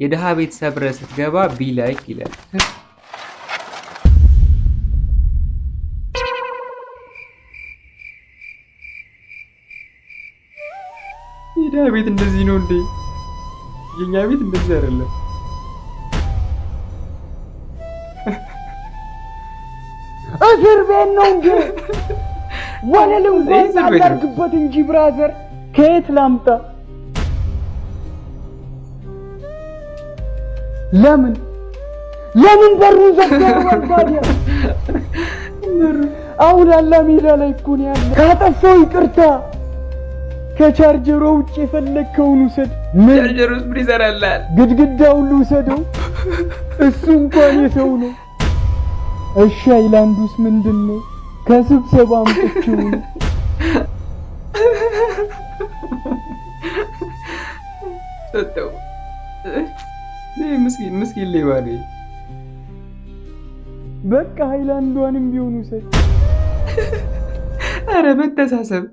የድሃ ቤት ሰብረህ ስትገባ be like ይላል። የድሃ ቤት እንደዚህ ነው እንዴ? የኛ ቤት እንደዚህ አይደለም። እስር ቤት ነው እንዴ? ወለል እንኳን እስር ቤት ነው። አላርግበት እንጂ brother፣ ከየት ላምጣ? ለምን ለምን በሩን ዘግተኸዋል ታዲያ? አውላላ ሜዳ ላይ እኮ ነው ያለ። ካጠፋው ይቅርታ፣ ከቻርጀሮ ውጭ የፈለግከውን ውሰድ። ምን ቻርጀር ውስጥ ምን ይሰራልሃል? ግድግዳውን ልውሰደው? እሱ እንኳን የሰው ነው። እሺ ሃይላንዱስ ምንድን ነው? ከስብሰባ አምጥቼው ነው። ሰጠው። ይህ ምስኪን ምስኪን ሌባ ነው። በቃ ሃይላንዷንም ቢሆን ውሰድ። አረ መተሳሰብ